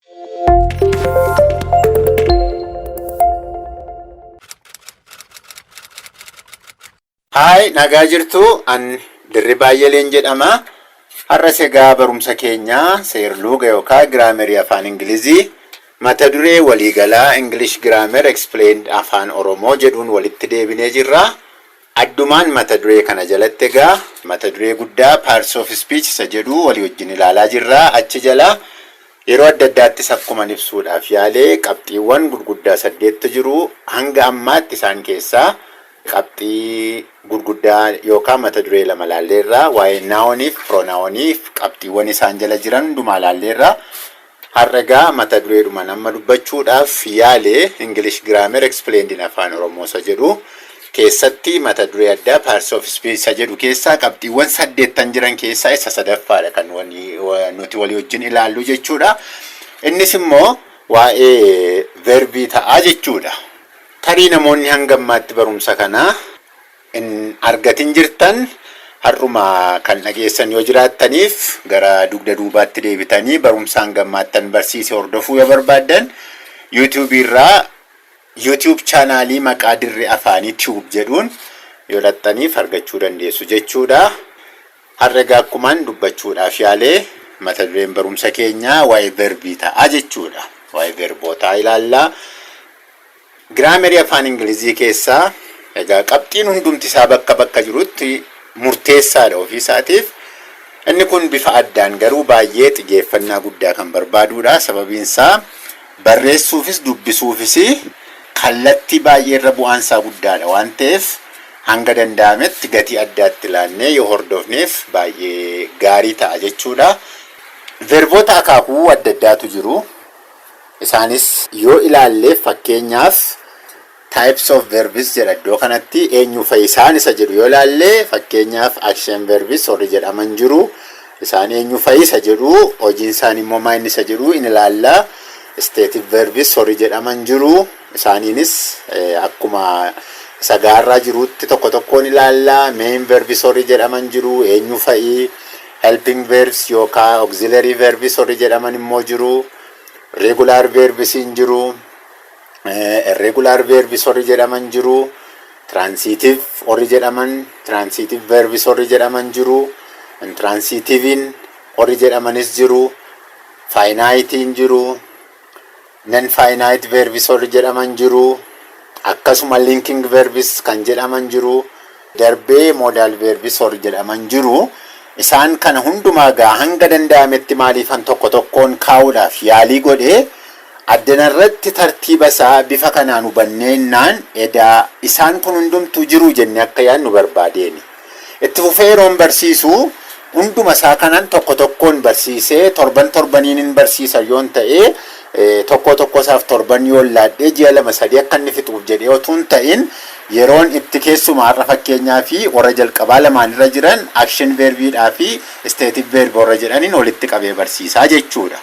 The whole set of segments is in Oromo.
Haay, nagaa jirtu. An Dirribaa Ayyaleen jedhama. Har'as egaa barumsa keenya seerluuga yookaan giraamerii afaan Ingilizii mata duree waliigalaa English Grammar Explained Afaan Oromoo jedhuun walitti deebinee jirra. Addumaan mata duree kana jalatti egaa mata duree guddaa Parts of Speech isa jedhu walii wajjin ilaalaa jirra. Achi jala yeroo adda addaattis akkuman ibsuudhaaf yaalee qabxiiwwan gurguddaa saddeettu jiru. Hanga ammaatti isaan keessaa qabxii gurguddaa yookaan mata duree lama laalleerra. Waa'ee nouniif pronouniif qabxiiwwan isaan jala jiran hundumaa laalleerra. Har'a egaa mata dureedhuma amma dubbachuudhaaf yaale, English Grammar Explained in Afaan Oromoo isa jedhu keessatti, mata duree addaa Parts of Speech isa jedhu keessaa qabxiiwwan saddeettan jiran keessaa isa sadaffaadha kan nuti walii wajjin ilaallu jechuudha. Innis immoo waa'ee verbii ta'aa jechuudha. Tarii namoonni hanga ammaatti barumsa kana hin argatin jirtan, har'uma kan dhageessan yoo jiraattaniif, gara dugda duubaatti deebitanii barumsa hanga ammaattan barsiise hordofuu yoo barbaaddan, YouTube irraa YouTube chaanaalii maqaa Dirree Afaanii Tube jedhuun yoo dhaxxaniif argachuu dandeessu jechuudha. Har'a egaa akkumaan dubbachuudhaaf yaalee mata dureen barumsa keenyaa waa'ee verbii ta'a jechuudha. Waa'ee verbootaa ilaallaa. Giraamerii afaan Ingilizii keessaa egaa qabxiin hundumti isaa bakka bakka jirutti murteessaadha ofii isaatiif. Inni kun bifa addaan garuu baay'ee xiyyeeffannaa guddaa kan barbaadudha. Sababiin isaa barreessuufis dubbisuufis kallattii baay'ee irra bu'aan isaa guddaadha waan ta'eef, hanga danda'ametti gatii addaatti ilaannee yoo hordofneef baay'ee gaarii ta'a jechuudha. Verboota akaakuu adda addaatu jiru. Isaanis yoo ilaalle, fakkeenyaaf types of verbs jedha iddoo kanatti, eenyu fa'i isaan isa jedhu yoo ilaalle, fakkeenyaaf action verbs warri jedhaman jiru. Isaan eenyu fa'i isa jedhu, hojiin isaanii immoo maal inni isa jedhu in ilaalla. Stative verbs warri jedhaman jiru. Isaaniinis akkuma isa gaarraa jirutti tokko tokkoon ilaalla. Main verbs warri jedhaman jiru, eenyu fa'i? Helping verbs yookaan auxiliary verbs warri jedhaman immoo jiru. Regular verbs hin jiru. Irregular verbs warri jedhaman jiru. Transitive verbs warri jedhaman jiru. Intransitiviin warri jedhamanis jiru. Finiteiin jiru. Non finite verbs warri jedhaman jiru. Akkasuma linking verbs kan jedhaman jiru. Darbee modal verbs warri jedhaman jiru. Isaan kana hundumaa gaa hanga danda'ametti maaliifan tokko tokkoon kaa'uudhaaf yaalii godhee, addanarratti tartiiba isaa bifa kanaan hubanneennaan edaa isaan kun hundumtuu jiru jennee akka yaadnu barbaadeeni. Itti fufee yeroon barsiisu hunduma isaa kanan tokko tokkoon barsiisee torban torbaniin hin barsiisa yoon ta'e, tokko tokko isaaf torban yoon laadhee ji'a 2 3 akka inni fixuuf jedhee otuu hin ta'in, yeroon itti keessumaa har'a fakkeenyaa fi warra jalqabaa lamaan irra jiran, action verbiidhaa fi stative verb warra jedhaniin walitti qabee barsiisaa jechuudha.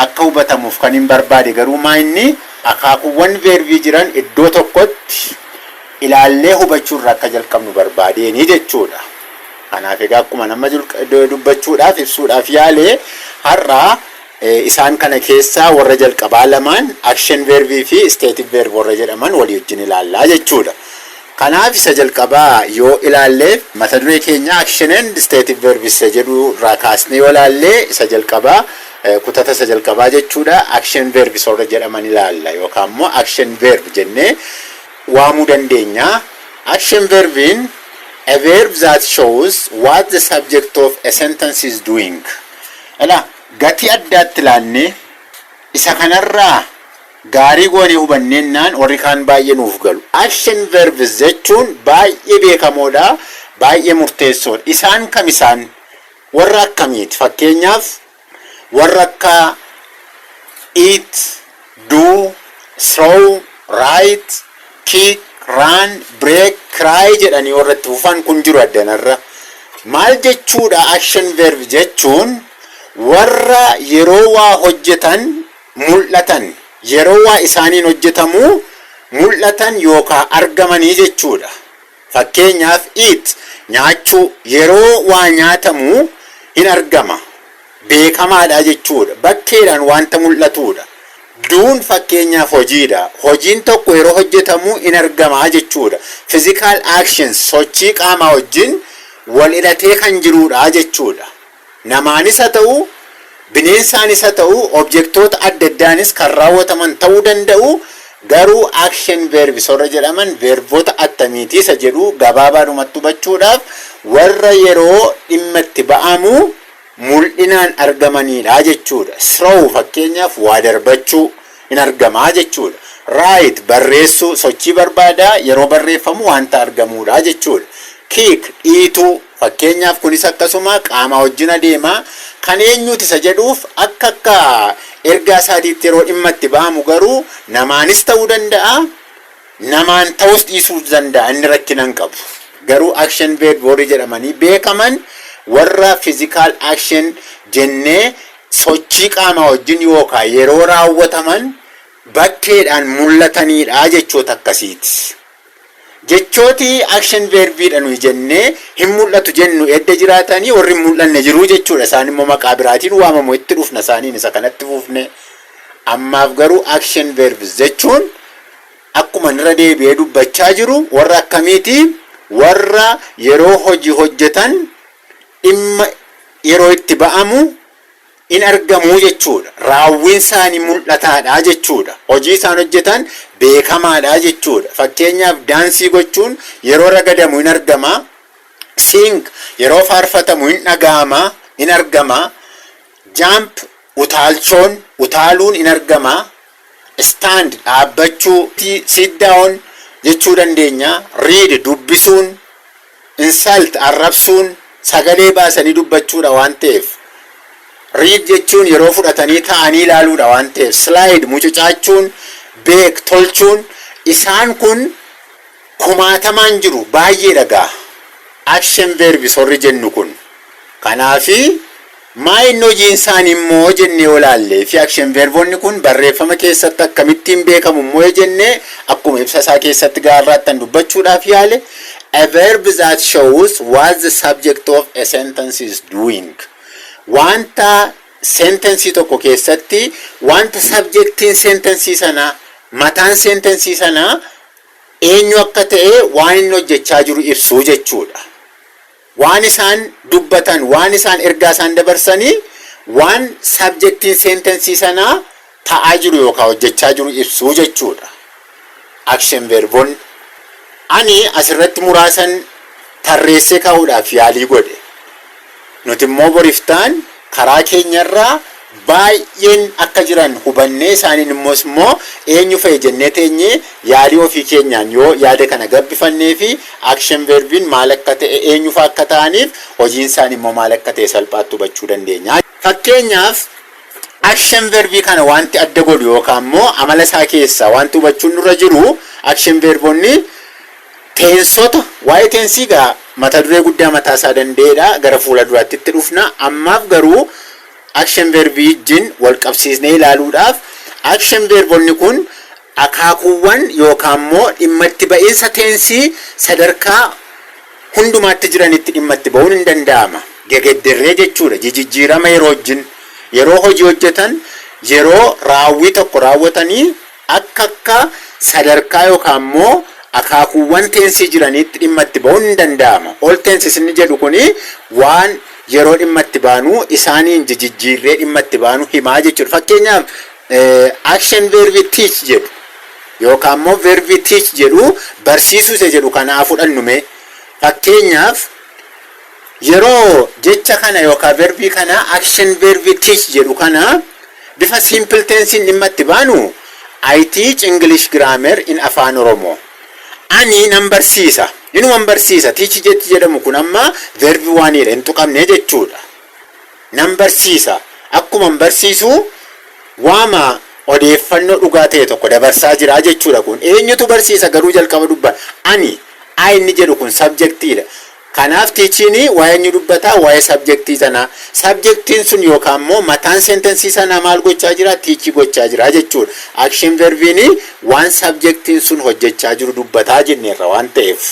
Akka hubatamuuf kan hin barbaade garuu maa inni akaakuuwwan verbii jiran iddoo tokkotti ilaallee hubachuu irraa akka jalqabnu barbaadeeni jechuudha. Kanaaf egaa akkuma nama dubbachuudhaaf ibsuudhaaf yaalee, har'a isaan kana keessaa warra jalqabaa lamaan, action verbii fi stative verb warra jedhaman, walii wajjin ilaallaa jechuudha. Kanaaf isa jalqabaa yoo ilaalle, mata duree keenya action and stative verb isa jedhu irraa kaasnee yoo ilaalle, isa jalqabaa, kutata isa jalqabaa jechuudha, action verbs warra jedhaman ilaalla yookaan immoo action verb jennee waamuu dandeenya. Action verbiin a verb that shows what the subject of a sentence is doing. Ela gatii addaatti ilaannee isa kanarraa gaarii goonee hubanneennaan warri kaan baay'ee nuuf galu. Action verbs jechuun baay'ee beekamoodha, baay'ee murteessoodha. Isaan kam isaan? Warra akkamiiti? Fakkeenyaaf warra akka eat, do, throw, write, kick, run, break, cry jedhanii warra itti fufan kun jiru addanarra. Maal jechuudha? Action verb jechuun warra yeroo waa hojjetan mul'atan, yeroo waa isaaniin hojjetamuu mul'atan yookaan argamanii jechuudha. Fakkeenyaaf eat, nyaachuu, yeroo waa nyaatamu hin argama. Beekamaadha jechuudha. Bakkeedhaan wanta mul'atudha. Do'n fakkeenyaaf hojiidha. Hojiin tokko yeroo hojjetamu in argamaa jechuudha. Physical actions, sochii qaamaa wajjin wal hidhatee kan jirudha jechuudha. Namaanis haa ta'u, bineensaanis haa ta'u, objectoota adda addaanis kan raawwataman ta'uu danda'u. Garuu action verbs warra jedhaman verboota attamiiti isa jedhu gabaabaadhumatti hubachuudhaaf, warra yeroo dhimma itti ba'amu mul'inaan argamanidha jechuudha. Throw fakkeenyaaf waa darbachuu in argamaa jechuudha. Write, barreessuu, sochii barbaadaa, yeroo barreeffamu wanta argamudha jechuudha. Kick, dhiituu, fakkeenyaaf kunis akkasuma qaama wajjin adeemaa. Kan eenyuuti isa jedhuuf akka ergaa isaatiitti yeroo dhimma itti ba'amu garuu namaanis ta'uu danda'a, namaan ta'us dhiisuu danda'a, inni rakkina hin qabu. Garuu action verb warri jedhamanii beekaman warra physical action jennee sochii qaamaa wajjin yookaan yeroo raawwataman bakkeedhaan mul'atanidha jechoota akkasiiti. Jechooti action verbiidha nuyi jennee hin mul'atu jennu edda jiraatanii, warri hin mul'anne jiruu jechuudha. Isaan immoo maqaa biraatiin waamamu, itti dhufna isaaniin isa kanatti fuufne. Ammaaf garuu action verbs jechuun akkuma irra deebi'ee dubbachaa jiru warra akkamiiti? Warra yeroo hojii hojjetan dhimma yeroo itti ba'amu in argamuu jechuudha. Raawwiin isaanii mul'ataadha jechuudha. Hojii isaan hojjetan beekamaadha jechuudha. Fakkeenyaaf, daansii gochuun yeroo ragadamu in argama. Sing, yeroo faarfatamu in dhaga'ama, in argama. Jump, utaalchoon, utaaluun in argama. Stand, dhaabbachuu, sit down jechuu dandeenya. Read, dubbisuun, insult, arrabsuun, sagalee baasanii dubbachuudha waan ta'eef. Read jechuun yeroo fudhatanii ta'anii ilaaluudha waan ta'eef. Slide, mucucaachuun, bake, tolchuun, isaan kun kumaatamaan jiru, baay'ee dhagaa. Action verbs warri jennu kun. Kanaafi maa inni hojiin isaanii immoo jennee olaallee fi action verboonni kun barreeffama keessatti akkamittiin beekamu immoo jennee, akkuma ibsa isaa keessatti gaarraattan dubbachuudhaaf yaale, a verb that shows what the subject of a sentence is doing. Wanta sentensii tokko keessatti wanta subjectiin sentensii sanaa, mataan sentensii sanaa eenyu akka ta'e, waan inni hojjechaa jiru ibsuu jechuudha. Waan isaan dubbatan, waan isaan ergaa isaan dabarsanii, waan subjectiin sentensii sanaa ta'aa jiru yookaan hojjechaa jiru ibsuu jechuudha. Action verboonni ani asirratti muraasan tarreessee kaa'uudhaaf yaalii godhe. Nuti immoo boriftaan karaa keenyarraa baay'een akka jiran hubannee, isaaniin immoo eenyu fa'i jennee teenyee yaalii ofii keenyaan yoo yaada kana gabbifannee fi action verbiin maal akka ta'e, eenyu fa'a akka ta'aniif hojiin isaanii immoo maal akka ta'e salphaatti hubachuu dandeenya. Fakkeenyaaf, action verbii kana wanti adda godhu yookaan immoo amala isaa keessaa wanti hubachuun nurra jiru, action verboonni tenseota, waa'ee tensii gaa mata duree guddaa mataa isaa danda'edha, gara fuula duraatti itti dhufna. Ammaaf garuu action verbii wajjin wal qabsiisnee ilaaluudhaaf, action verboonni kun akaakuuwwan yookaan immoo dhimma itti ba'iinsa tensii sadarkaa hundumaatti jiranitti dhimma itti ba'uun hin danda'ama. Gegedderree jechuudha, jijjiirama yeroo wajjin yeroo hojii hojjetan, yeroo raawwii tokko raawwatanii akka sadarkaa yookaan immoo akaakuuwwan tensii jiraniitti dhimma itti ba'uun hin danda'ama. All tenses inni jedhu kuni waan yeroo dhimma itti baanu isaaniin jijjiirree dhimma itti baanu himaa jechuudha. Fakkeenyaaf, action verbi teach jedhu yookaan immoo verbi teach jedhu, barsiisuu isa jedhu kanaa fudhannume. Fakkeenyaaf, yeroo jecha kana yookaan verbii kana, action verbi teach jedhu kana, bifa simple tensiin dhimma itti baanu, I teach English grammar in Afaan Oromoo. Ani nan barsiisa. Inuman barsiisa. Teach jechi jedhamu kun amma verbi waanidha, hin tuqamne jechuudha. Nan barsiisa. Akkuma barsiisu waama odeeffannoo dhugaa ta'e tokko dabarsaa jira jechuudha kun. Eenyutu barsiisa garuu jalqaba dubba? Ani. I inni jedhu kun subjectiidha. Kanaaf teachiin waa'ee eenyu dubbataa? Waa'ee subjectii sanaa. Subjectiin sun yookaan immoo mataan sentensii sanaa maal gochaa jira? Teachii gochaa jira jechuudha. Action verbiin waan subjectiin sun hojjechaa jiru dubbataa jenneerra waan ta'eef.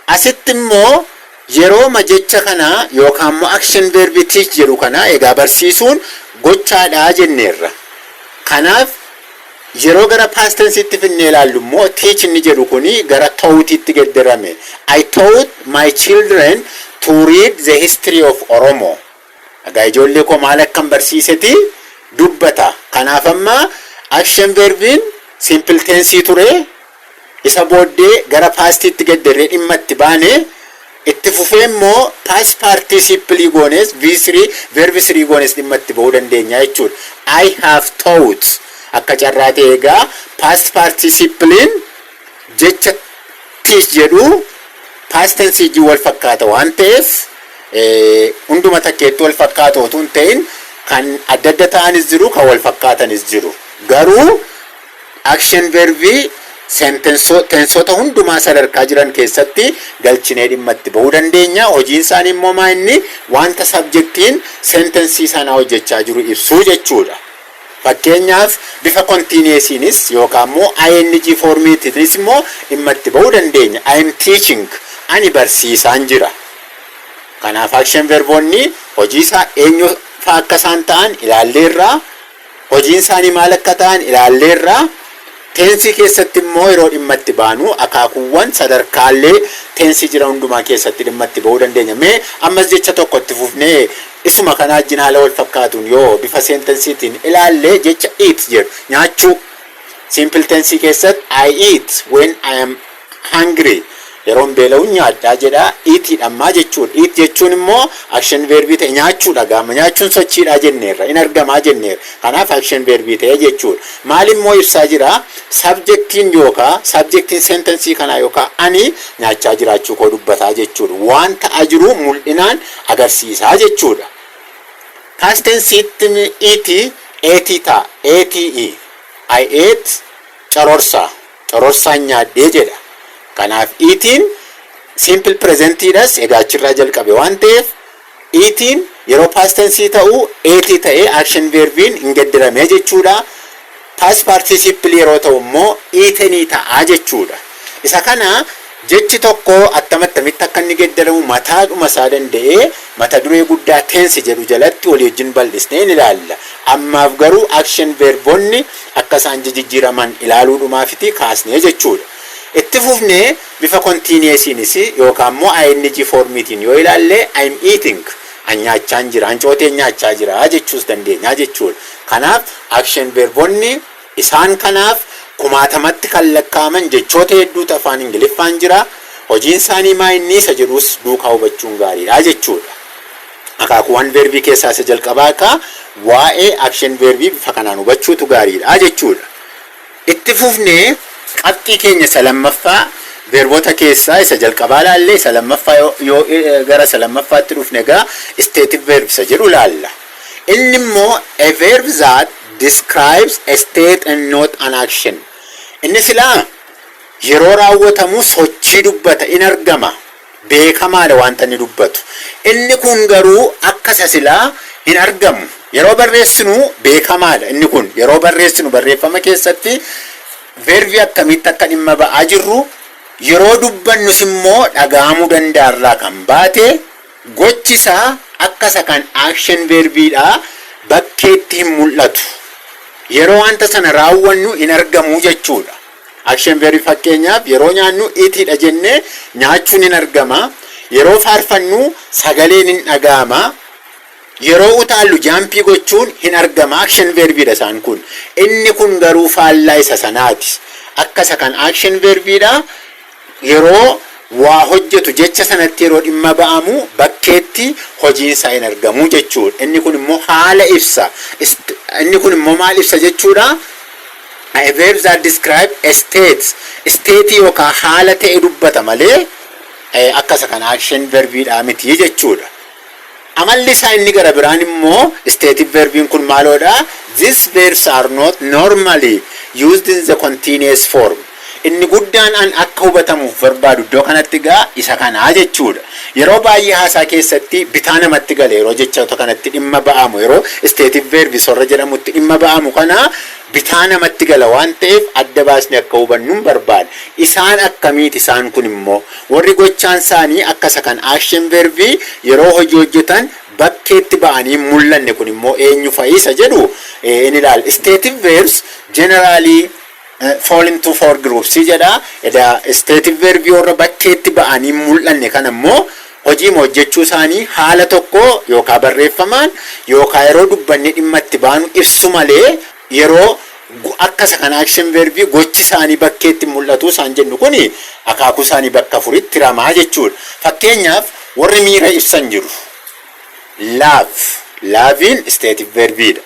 Asitti immoo Yeroo jecha kana yookaan immoo action verb teach jedhu kana, egaa barsiisuun gochaadhaa jenneerra. Kanaaf yeroo gara past tense'itti finnee ilaallu immoo teach inni jedhu kuni gara taught'itti geddarame. I taught my children to read the history of Oromo. Egaa ijoollee koo maal akkan barsiiseti dubbata. Kanaaf amma action verbiin simple tense ture, isa booddee gara pastiitti geddarree dhimma itti baane. Itti fufee immoo past participle goones, V3, verb 3 goones dhimma itti bahuu dandeenya jechuudha. I have taught. Akka carraa ta'e egaa past participlein jecha teach jedhu past tense wajjin wal fakkaata waan ta'eef, hunduma takkeetti wal fakkaata otoo hin ta'in kan adda adda ta'anis jiru, kan wal fakkaatanis jiru. Garuu action verbii tenseota hundumaa sadarkaa jiran keessatti galchinee dhimma itti bahuu dandeenya. Hojiin isaanii immoo maa inni wanta subjectiin sentensii sanaa hojjechaa jiru ibsuu jechuudha. Fakkeenyaaf bifa continuousiinis yookaan immoo ing formiitiinis immoo dhimma itti bahuu dandeenya. I am teaching, ani barsiisaan jira. Kanaaf action verboonni hojii isaa eenyu fa'aa akka isaan ta'an ilaalleerraa, hojiin isaanii maal akka ta'an ilaalleerraa. Tensii keessatti immoo yeroo dhimma itti baanu akaakuuwwan sadarkaalee tensii jiran hundumaa keessatti dhimma itti bahuu dandeenya. Mee ammas jecha tokko itti fufnee isuma kanaa wajjin haala wal fakkaatuun yoo bifa sentensiitiin ilaallee, jecha eat jedhu, nyaachuu, simple tensii keessatti I eat when I am hungry, yeroon beela'u nyaadhaa jedha. Eatiidhammaa jechuudha. Eat jechuun immoo action verbii ta'e nyaachuudha. Gaama nyaachuun sochiidha jenneerra, in argamaa jenneerra. Kanaaf action verbii ta'e jechuudha. Maal immoo ibsaa jira? Subjectiin yookaa subjectiin sentensii kanaa yookaa ani nyaachaa jiraachuu koo dubbataa jechuudha. Waan ta'aa jiru mul'inaan agarsiisaa jechuudha. Past tensiitti eat ate ta'a. Ate, I ate cororsaa, cororsaan nyaadhee jedha. Kanaaf eatiin simple presentiidhas egaa achirraa jalqabe waan ta'eef, eatiin yeroo past tensii ta'u ate ta'ee action verbiin hin geddiramee jechuudha. Past participle yeroo ta'u immoo eatenii ta'aa jechuudha. Isa kana jechi tokko attam attamitti akka inni geddaramu mataadhuma isaa danda'ee mata duree guddaa tense jedhu jalatti walii wajjin bal'isnee ni ilaalla. Ammaaf garuu action verboonni akka isaan jijjiiraman ilaaluudhumaafiti kaasnee jechuudha. Itti fufnee bifa continuousiinis yookaan immoo ing formiitiin yoo ilaalle, I'm eating, an nyaachaan jira, hancooteen nyaachaa jira jechuus dandeenya jechuudha. Kanaaf action verboonni isaan kanaaf kumaatamatti kan lakkaa'aman jechoota hedduutu afaan Ingiliffaan jira. Hojiin isaanii maa inni isa jedhus duukaa hubachuun gaariidha jechuudha. Akaakuuwwan verbii keessaa isa jalqabaa akka waa'ee action verbii bifa kanaan hubachuutu gaariidha jechuudha. Itti fufnee qabxii keenya isa lammaffaa, verboota keessaa isa jalqabaa laallee, isa lammaffaa yoo gara isa lammaffaatti dhufne egaa stative verb isa jedhu laalla. Inni immoo a verb that describes a state and not an action. Inni silaa yeroo raawwatamu sochii dubbata, in argama, beekamaadha wanta inni dubbatu. Inni kun garuu akka isa silaa hin argamu. Yeroo barreessinu beekamaadha inni kun. Yeroo barreessinu barreeffama keessatti verbii akkamitti akka dhimma ba'aa jirru yeroo dubbannus immoo dhaga'amuu danda'arraa kan baate, gochi isaa akka isa kan action verbiidha bakkeetti hin mul'atu. Yeroo wanta sana raawwannu hin argamu jechuudha. Action verbii fakkeenyaaf yeroo nyaannu eatiidha jennee nyaachuun hin argama. Yeroo faarfannu sagaleen hin dhaga'ama. Yeroo utaallu jumpii gochuun hin argama. Action verbiidha isaan kun. Inni kun garuu faallaa isa sanaati. Akka isa kan action verbiidha. Yeroo waa hojjetu jecha sanatti yeroo dhimma ba'amu bakkeetti hojiinsaa hin argamu jechuudha. Inni kun immoo haala ibsa. Inni kun immoo maal ibsa jechuudha? A verb that describe a state. State yookaan haala ta'e dubbata malee akka isa kan action verbiidha miti jechuudha. Amalli isaa inni gara biraan immoo stative verbiin kun maaloodha? These verbs are not normally used in the continuous form. Inni guddaan an akka hubatamuuf barbaadu iddoo kanatti egaa isa kanaa jechuudha. Yeroo baay'ee haasaa keessatti bitaa namatti gala yeroo jechoota kanatti dhimma ba'amu, yeroo stative verbs warra jedhamutti dhimma ba'amu kana bitaa namatti gala waan ta'eef adda baasni akka hubannuun barbaada. Isaan akkamiiti isaan kun immoo? Warri gochaan isaanii akka isa kan action verbii yeroo hojii hojjetan bakkeetti ba'anii hin mul'anne kun immoo eenyu fa'i isa jedhu in ilaalla. Stative verbs generally fall into four groups jedha. Edaa stative verbii warra bakkeetti ba'anii hin mul'anne kana immoo hojii hojjechuu isaanii haala tokko yookaan barreeffamaan yookaan yeroo dubbanne dhimma itti baanu ibsu malee, yeroo akka isa kan action verbii gochi isaanii bakkeetti mul'atu isaan jennu kuni akaakuu isaanii bakka afuritti hiramaa jechuudha. Fakkeenyaaf, warri miira ibsan jiru. Love. Loveiin stative verbiidha.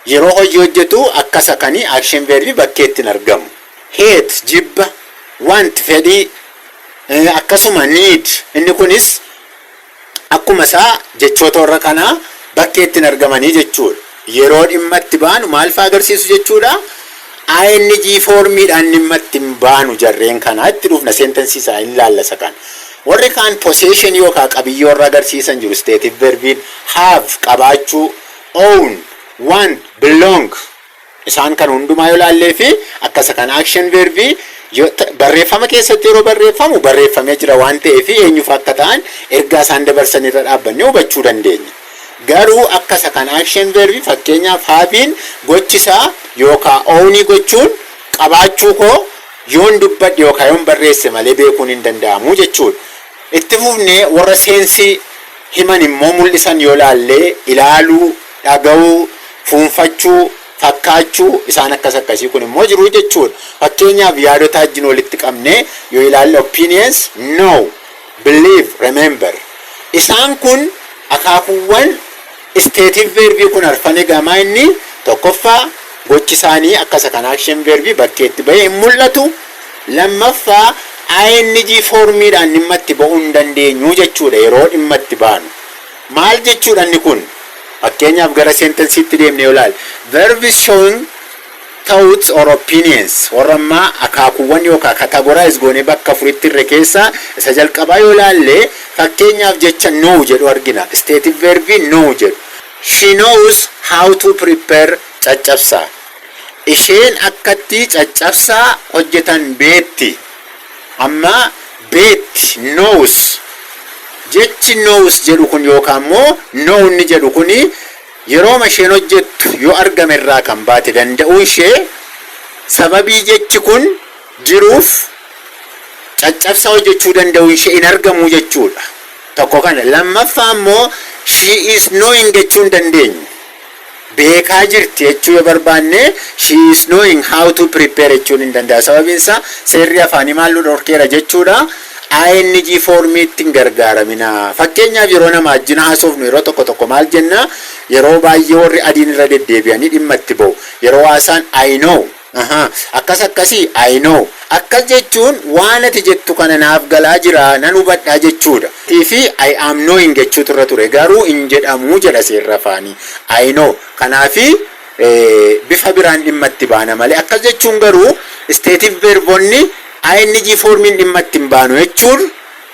Yeroo hojii hojjetu akka isa kanii action verbii bakkeetti hin argamu. Hate, jibba, want, fedhii, akkasuma need, inni kunis akkuma isaa jechoota warra kanaa bakkeetti hin argamanii jechuudha. Yeroo dhimma itti baanu maal fa'aa agarsiisu jechuudha? ING formiidhaan dhimma itti hin baanu jarreen kanaa. Itti dhufna, sentencii isaa hin laallasa kana. Warri kaan possession yookaan qabiyyee warra agarsiisan jiru. Stative verbiin have, qabaachuu, own, want, belong, isaan kan hundumaa yoo laallee fi akkasa kan action verbii barreeffama keessatti yeroo barreeffamu barreeffamee jira waan ta'eef, eenyuuf akka ta'an ergaa isaan dabarsan irra dhaabbannee hubachuu dandeenya. Garuu akkasa kan action verbii, fakkeenyaaf haveiin gochisaa yookaan ownii gochuun qabaachuu koo yoon dubbadhe yookaan yoon barreesse malee beekuun hin danda'amu jechuudha. Itti fufnee warra senseii himan immoo mul'isan yoo laallee, ilaaluu, dhaga'uu, fuunfachuu, fakkaachuu, isaan akkas akkasii kun immoo jiru jechuudha. Fakkeenyaaf, yaadota wajjin walitti qabnee yoo ilaalle, opinions, know, believe, remember. Isaan kun akaakuuwwan stative verbii kun arfan egamaa. Inni tokkoffaa, gochi isaanii akkasa kan action verbii bakkeetti bahee hin mul'atu. Lammaffaa, ING formiidhaan dhimma itti ba'uu hin dandeenyu jechuudha yeroo dhimma itti baanu. Maal jechuudha inni kun? Fakkeenyaaf, gara sentenceiitti deemnee yoo ilaalle, verbs showing thoughts or opinions, warra ammaa akaakuuwwan yookaan categorize goonee bakka afuritti irra keessa isa jalqabaa yoo ilaalle, fakkeenyaaf jecha know jedhu argina. Stative verbii know jedhu. She knows how to prepare caccabsaa. Isheen akkatti caccabsaa hojjetan beetti. Amma beetti, knows. Jechi knows jedhu kun yookaan immoo know inni jedhu kuni yeroo isheen hojjettu yoo argame irraa kan baate danda'uu ishee, sababii jechi kun jiruuf caccabsaa hojjechuu danda'uu ishee hin argamu jechuudha. Tokko kana. Lammaffaa immoo, she is knowing jechuu hin dandeenyu. Beekaa jirti jechuu yoo barbaanne, she is knowing how to prepare jechuun hin danda'a. Sababiin isaa seerri afaanii maal nu dhorkeera jechuudha? ING formiitti hin gargaaramina. Fakkeenyaaf, yeroo nama wajjin haasofnu yeroo tokko tokko maal jenna? Yeroo baay'ee warri adiin irra deddeebi'anii dhimma itti ba'u. Yeroo haasaan "I know". Akkas akkasii, "I know". Akkas jechuun waan ati jettu kana naaf galaa jira, nan hubadhaa jechuudha. Fi "I am knowing" jechuutu irra ture, garuu hin jedhamuu jedha seerri afaanii. I know. Kanaafi bifa biraan dhimma itti baana malee, akkas jechuun garuu stative verboonni ING formiin dhimma itti hin baanu jechuun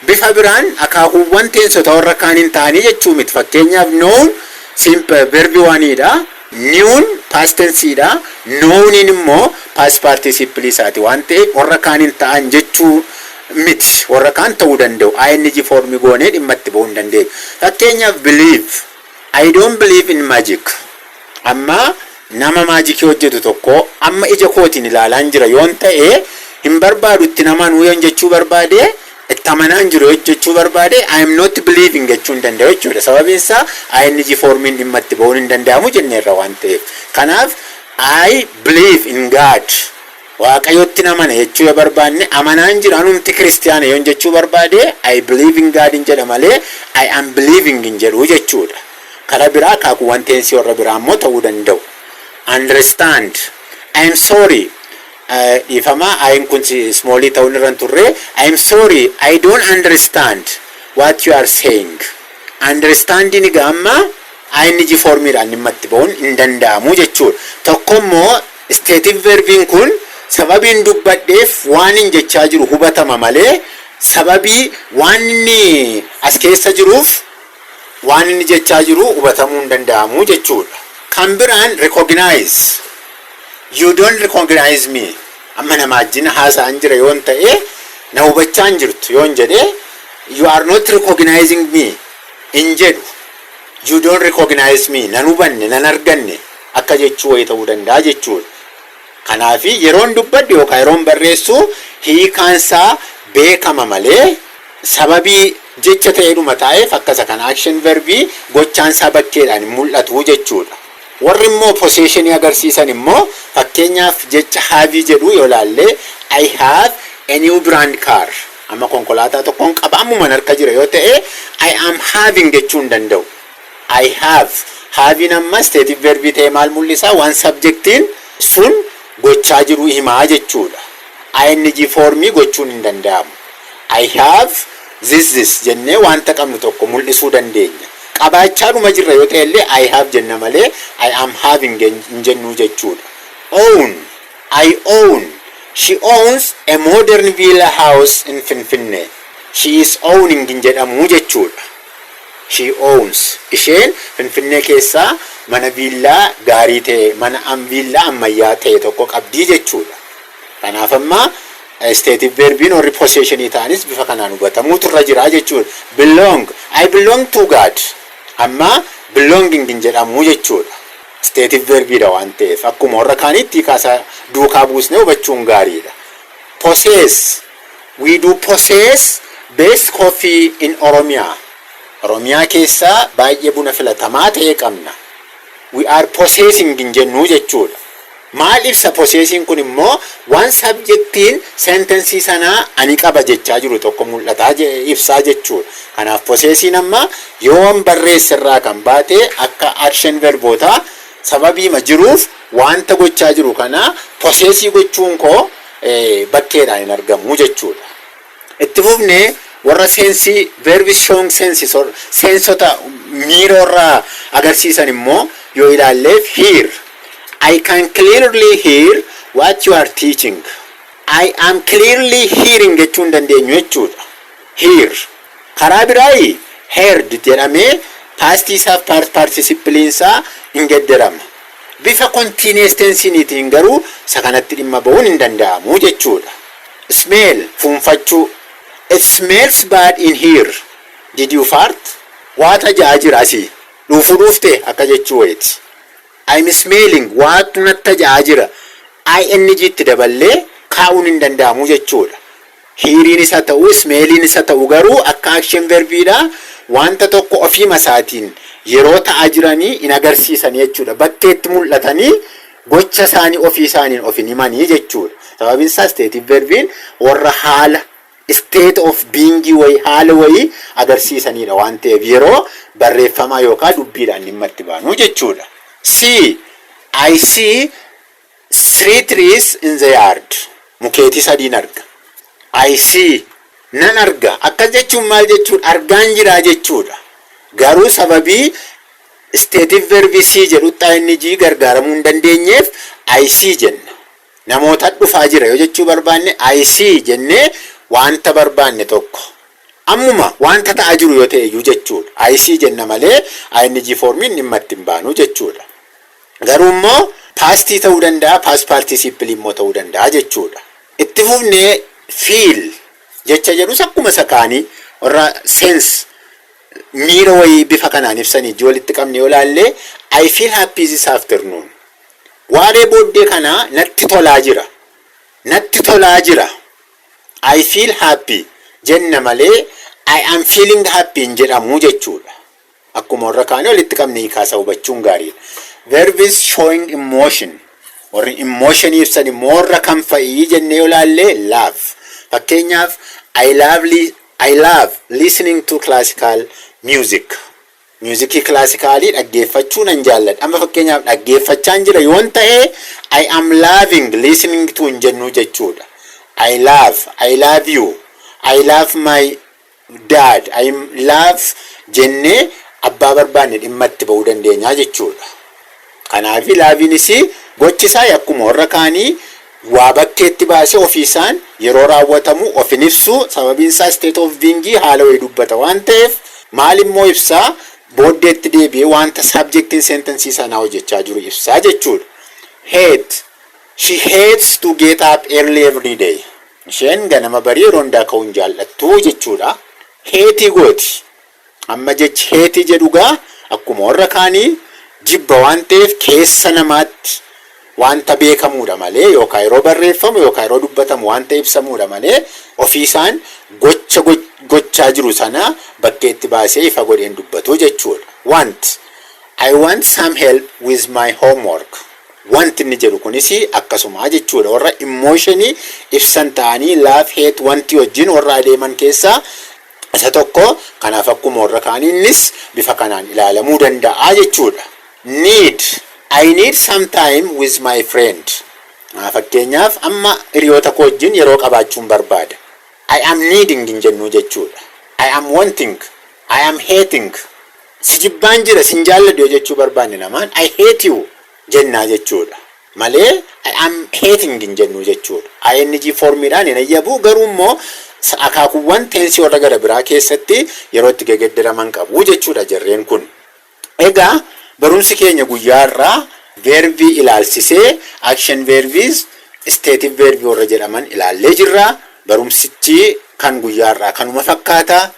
bifa biraan akaakuuwwan tenseota warra kaaniin ta'anii jechuu miti. Fakkeenyaaf, known simple verbi oneiidha. Knewn past tensiidha. Knowniin immoo past participle isaati waan ta'eef warra kaaniin ta'an jechuu miti. Warra kaan ta'uu danda'u. ING formii goonee dhimma itti ba'uu hin dandeenyu. Fakkeenyaaf, believe. I don't believe in magic. Amma nama magicii hojjetu tokko amma ija kootiin ilaalaan jira yoon ta'e, hin barbaadu itti namanuu yoon jechuu barbaade, itti amanaan jiru jechuu barbaade, "I am not believing" jechuu hin danda'u jechuudha. Sababiin isaa ING formiin dhimma itti ba'uun hin danda'amu jenneerra waan ta'eef. Kanaaf "I believe in God", Waaqayyotti namana jechuu yoo barbaanne, amanaan jira, anumti kiristiyaana yoon jechuu barbaade, "I believe in God" hin jedha malee "I am believing" hin jedhu jechuudha. Karaa biraa akaakuuwwan tenseii warra biraa immoo ta'uu danda'u. Understand. I am sorry. Dhiifama, I'n kun smallii ta'uun irra hin turre. I am sorry, I don't understand what you are saying. Understanding egaa amma ING formiidhaan dhimma itti ba'uun hin danda'amu jechuudha. Tokko immoo stative verbiin kun Sababiin dubbadheef waan hin jechaa jiru hubatama malee, sababii waan inni as keessa jiruuf waan inni jechaa jiru hubatamuu hin danda'amu jechuudha. Kan biraan recognize. "You don't recognize me." Amma nama wajjin haasa'an jira yoon ta'e, na hubachaa hin jirtu yoon jedhe, "You are not recognizing me" hin jedhu. "You don't recognize me", nan hubanne, nan arganne akka jechuu wayii ta'uu danda'a jechuudha. Kanaafi yeroon dubbadhu yookaan yeroon barreessu hiikaansaa beekama malee, sababii jecha ta'eedhuma taa'eef akkasa kana action verbii gochaansaa bakkeedhaan hin mul'atu jechuudha. Warri immoo possessionii agarsiisan immoo, fakkeenyaaf jecha have jedhu yoo laallee, "I have a new brand car." Amma konkolaataa tokkoon qaba, ammuman harka jira yoo ta'e, "I am having" jechuu hin danda'u. I have. Having amma stative verbii ta'e maal mul'isa? Waan subjectiin sun gochaa jiru himaa jechuudha. ING formii gochuun hin danda'amu. "I have this this" jennee wanta qabnu tokko mul'isuu dandeenya. Qabaachaadhuma jirra yoo ta'e illee "I have" jenna malee "I am having" hin jennuu jechuudha. Own. I own. She owns a modern villa house in Finfinnee. "She is owning" hin jedhamu jechuudha. She owns. Isheen Finfinnee keessaa mana viillaa gaarii ta'e, mana viillaa ammayyaa ta'e tokko qabdii jechuudha. Kanaaf amma stative verbiin warri possessionii ta'anis bifa kanaan hubatamuutu irra jira jechuudha. Belong. I belong to God. Amma "belonging" hin jedhamu jechuudha. Stative verbiidha waan ta'eef akkuma warra kaanitti kaasaa duukaa buusnee hubachuun gaariidha. Possess. We do possess best coffee in Oromia. Oromiyaa keessaa baay'ee buna filatamaa ta'e qabna. "We are possessing" hin jennuu jechuudha. Maal ibsa possessing kun immoo? Waan subjectiin sentencii sanaa ani qaba jechaa jiru tokko mul'ataa ibsaa jechuudha. Kanaaf possessiin amma yoon barreesse irraa kan baate akka action verbootaa sababiima jiruuf wanta gochaa jiru kana possessii gochuun koo bakkeedhaan hin argamu jechuudha. Itti fufnee warra sense, verbs showing sense, senseota miira warra agarsiisan immoo yoo ilaalleef, hear. I can clearly hear what you are teaching. "I am clearly hearing" jechuu hin dandeenyu jechuudha. Hear. Karaa biraayi heard jedhamee pastii isaaf participleiin isaa hin gedderama. Bifa continuous tensiniitiin garuu isa kanatti dhimma ba'uun hin danda'amu jechuudha. Smell, fuunfachuu. It smells bad in here. Did you fart? Waata ja'a jira asii. Dhuufuu dhuufte akka jechuu wayiiti. I'm smelling, waatu natti ja'a jira. ING itti daballee kaa'uun hin danda'amu jechuudha. Heariin isa ta'u, smelliin isa ta'u garuu akka action verbiidha. Wanta tokko ofiima isaatiin yeroo ta'aa jiranii hin agarsiisanii jechuudha. Bakkeetti mul'atanii gocha isaanii ofii isaaniin of hin himanii jechuudha. Sababiin isaa stative verbiin warra haala state of being wayii, haala wayii agarsiisanidha waan ta'eef yeroo barreeffamaa yookaan dubbiidhaan dhimma itti baanu jechuudha. See, I see three trees in the yard. Mukeetii sadiin arga. I see, nan arga. Akkas jechuun maal jechuudha? Argaan jiraa jechuudha. Garuu sababii stative verb see jedhutti ING gargaaramuu hin dandeenyeef "I see" jenna. Namoota dhufaa jira yoo jechuu barbaanne, "I see" jennee wanta barbaanne tokko. Ammuma wanta ta'aa jiru yoo ta'e iyyuu jechuudha. "I see" jenna malee ING formiin dhimma itti hin baanu jechuudha. Garuu immoo pastii ta'uu danda'a, past participle immoo ta'uu danda'a jechuudha. Itti fufnee feel jecha jedhus akkuma isa kaanii warra sense, miira wayii bifa kanaan ibsanii ijji walitti qabne yoo laallee, I feel happy this afternoon. Waaree booddee kanaa natti tolaa jira. Natti tolaa jira. "I feel happy" jenna malee "I am feeling happy" hin jedhamu jechuudha. Akkuma warra kaanii walitti qabne hiikaasaa hubachuun gaariidha. Verbs showing emotion. Warri emotion ibsan immoo warra kam fa'ii jennee yoo laallee, love. Fakkeenyaaf, I love listening to classical music. Muuziqii classicalii dhaggeeffachuu nan jaalladha. Amma fakkeenyaaf dhaggeeffachaan jira yoon ta'e, "I am loving listening to" hin jennu jechuudha. I love, I love you, I love my dad, I love jennee abbaa barbaanne dhimma itti ba'uu dandeenya jechuudha. Kanaaf loveiinis gochi isaa akkuma warra kaanii Waa bakkeetti baasee ofiisaan yeroo raawwatamu of hin ibsu. Sababiin isaa state of being haala wayii dubbata waan ta'eef, maal immoo ibsaa? Booddeetti deebi'ee wanta subjectiin sentence sanaa hojjechaa jiru ibsaa jechuudha. Hate. She hates to get up early every day. Isheen ganama barii yeroo hundaa ka'uu hin jaallattu jechuudha. Hate gooti. Amma jechi hate jedhugaa akkuma warra kaanii jibba waan ta'eef keessa namaatti wanta beekamuudha malee, yookaan yeroo barreeffamu yookaan yeroo dubbatamu wanta ibsamuudha malee, ofiisaan gocha gochaa jiru sana bakkeetti baasee ifa godheen dubbatu jechuudha. Want. I want some help with my homework. Want inni jedhu kunis akkasuma jechuudha. Warra emotionii ibsan ta'anii love, hate, wanti wajjin warra adeeman keessaa isa tokko. Kanaaf akkuma warra kaanii innis bifa kanaan ilaalamuu danda'a jechuudha. Need. I need some time with my friend. Fakkeenyaaf, amma hiriyoota koo wajjin yeroo qabaachuun barbaada. I am needing hin jennu jechuudha. I am wanting. I am hating. Si jibbaan jira, sin jaalladhu yoo jechuu barbaanne namaan, "I hate you" jennaa jechuudha. Malee "I am hating" hin jennu jechuudha. ING formiidhaan hin ayyabu, garuu immoo akaakuuwwan tense warra gara biraa keessatti yeroo itti gegeddaraman qabu jechuudha jarreen kun. Egaa barumsi keenya guyyaa irraa verbii ilaalchisee action verbs, stative verbii warra jedhaman ilaallee jirra. Barumsichi kan guyyaa irraa kanuma fakkaata.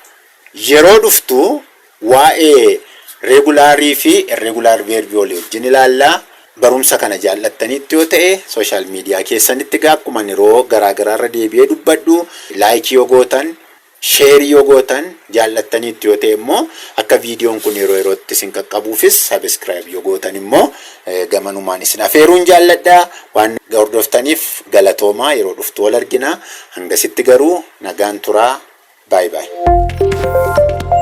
Yeroo dhuftu waa'ee regularii fi irregular verbii walii wajjin ilaalla. Barumsa kana jaallattanitti yoo ta'e, social media keessanitti gaa akkuma yeroo garaa garaarra deebi'ee dubbadhu, like yoo gootan, share yoo gootan, jaallattaniitti yoo ta'e immoo akka viidiyoon kun yeroo yerootti isin qaqqabuufis subscribe yoo gootan immoo gamanumaan isin afeeruun jaalladha. Waan hordoftaniif galatoomaa. Yeroo dhuftu wal argina. Hangasitti garuu nagaan turaa. Baay'ee baay'ee.